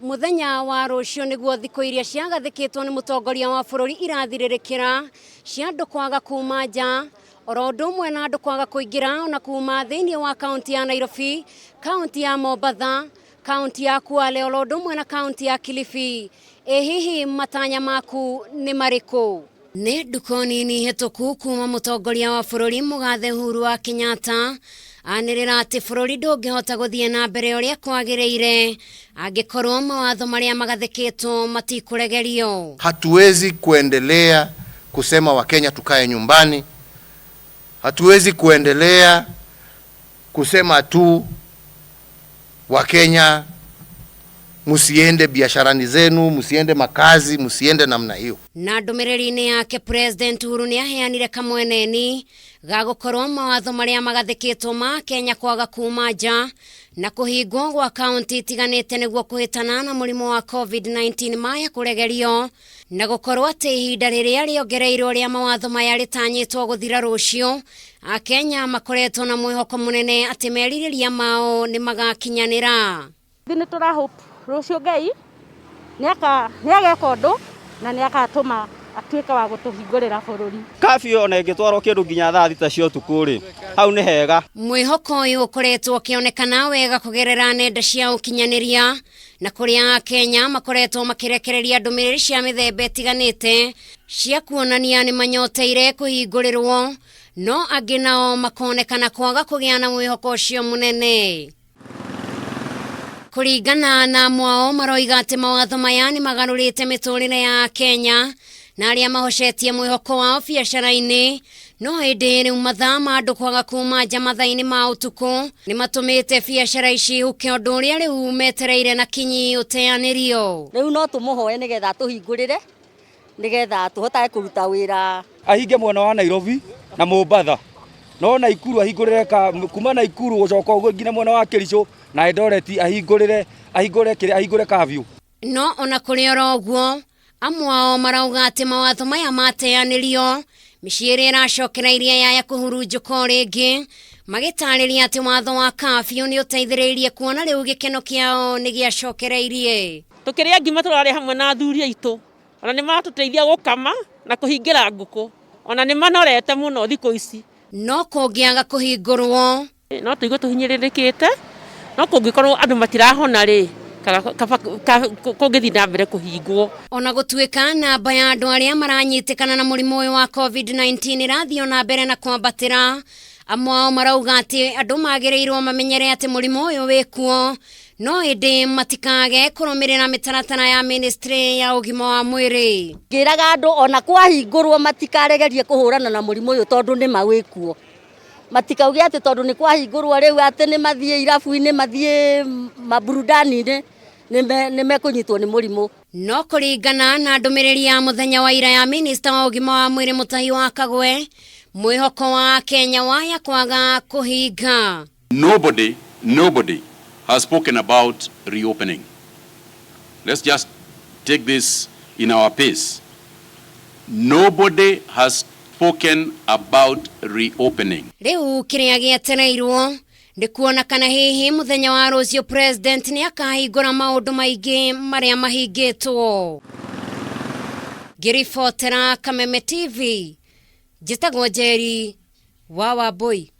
Mũthenya wa rũciũ nĩguo thikũ iria ciagathĩkĩtwo nĩ mũtongoria wa bũrũri irathirĩrĩkĩra cia andũ kwaga kuma nja oro ũndũ ũmwe na andũ kwaga kũingĩra ona kuma thĩinĩ wa kaunti ya Nairobi, kaunti ya Mombatha, kaunti ya Kwale oro ũndũ ũmwe na kaunti ya Kilifi. Ĩ hihi matanya maku nĩ marĩkũ? Nĩ ndukũ nini hĩtũku kuma mũtongoria wa bũrũri mũgathe Uhuru wa Kenyatta anĩrĩra atĩ bũrũri ndũngĩhota gũthiĩ na mbere ũrĩa kwagĩrĩire angĩkorwo mawatho marĩa magathĩkĩtwo matikũregerio. Hatuwezi kuendelea kusema Wakenya tukae nyumbani. Hatuwezi kuendelea kusema tu Wakenya msiende biasharani zenu, msiende makazi, msiende namna hiyo. Na ndũmĩrĩri-inĩ yake President Uhuru nĩ aheanire kamweneni ga gũkorwo mawatho marĩa magathĩkĩtwo ma Kenya kwaga kuma nja na kũhingwo gwa kaunti itiganĩte nĩguo kũhĩtana na mũrimũ wa COVID-19 maya kũregerio na gũkorwo atĩ ihinda rĩrĩa rĩongereirwo rĩa mawatho maya rĩtanyĩtwo gũthira rũciũ. Akenya makoretwo na mwĩhoko mũnene atĩ merirĩria mao nĩ magakinyanĩra. Nĩ tũra hope rũciũ Ngai nĩ ageka ũndũ na nĩ agatũma atuĩke wa gũtũhingũrĩra bũrũri. Curfew ona ĩngĩtwarwo kĩndũ nginya thaa 6 cia ũtukũ rĩ, hau nĩ hega. Mwĩhoko ũyũ ũkoretwo ũkĩonekana wega kũgerera nenda cia ũkinyanĩria na kũrĩa Akenya makoretwo makĩrekereria ndũmĩrĩri cia mĩthemba ĩtiganĩte cia kuonania nĩ manyoteire kũhingũrĩrwo, no angĩ nao makonekana kwaga kũgĩa na mwĩhoko ũcio mũnene. Kũringana na mwao maroiga atĩ mawatho maya nĩ magarũrĩte mĩtũrĩre ya Kenya na arĩa mahocetie mwĩhoko wao biacara-inĩ, no ĩndĩ rĩu mathaa ma andũ kwaga kuma nja mathaa-inĩ ma ũtukũ nĩ matũmĩte biacara ici huke, ũndũ ũrĩa rĩu metereire na kinyi ũteanĩrio. Rĩu no tũmũhoe nĩgetha atũhingũrĩre nĩgetha tũhotage kũruta wĩra. Ahinge mwena wa Nairobi na Mombatha, no Naikuru ahingũrĩre kuma Naikuru gũcoka ũguo nginya mwena wa Kericho na Eldoret, ahingũrĩre ahingũre kĩrĩa ahingũre curfew. No ona kũrĩ oro ũguo, amwe ao marauga atĩ mawatho maya mateanĩrio mĩciĩ ĩrĩa ĩracokereirie yaya kũhurunjũka o rĩngĩ, magĩtarĩria atĩ watho wa curfew nĩ ũteithĩrĩirie kuona rĩu gĩkeno kĩao nĩ gĩacokereirie. Tũkĩrĩa ngima tũrarĩa hamwe na athuri aitũ, ona nĩ maratũteithia gũkama na kũhingĩra ngũkũ, ona nĩ manorete mũno thikũ ici. No kũngĩaga kũhingũrwo, no tũigue tũhinyĩrĩrĩkĩte, no kũngĩkorwo andũ matirahona rĩ, kũngĩthiĩ na mbere kũhingwo. Ona gũtuĩka namba ya andũ arĩa maranyitĩkana na mũrimũ ũyũ wa COVID-19 ĩrathiĩ ona mbere na kwambatĩra, amwe ao marauga atĩ andũ magĩrĩirwo mamenyere atĩ mũrimũ ũyũ wĩkuo, no ĩndĩ matikage kũrũmĩrĩra mĩtaratara ya ministry ya ũgima wa mwĩrĩ. Ngĩraga andũ ona kwahingũrwo matikaregerie kũhũrana na mũrimũ ũyũ tondũ nĩ ma wĩkuo. Matikauge atĩ tondũ nĩ kwahingũrwo rĩu atĩ nĩ mathiĩ irabu-inĩ, mathiĩ maburudani-inĩ, nĩ mekũnyitwo nĩ mũrimũ. No kũringana na ndũmĩrĩri ya mũthenya wa ira ya minista wa ũgima wa mwĩrĩ Mutahi wa Kagwe, mwĩhoko wa Kenya waya kwaga kũhinga. Nobody, nobody has spoken about reopening. Let's just take this in our pace. Nobody has spoken about reopening. Rĩu kĩrĩa gĩetereirwo nĩ kuona kana hihi mũthenya wa rũciũ president nĩ akahingũra maũndũ maingĩ marĩa mahingĩtwo. Ngĩribotera Kameme TV, njĩtagwo Njeri wa Wambui.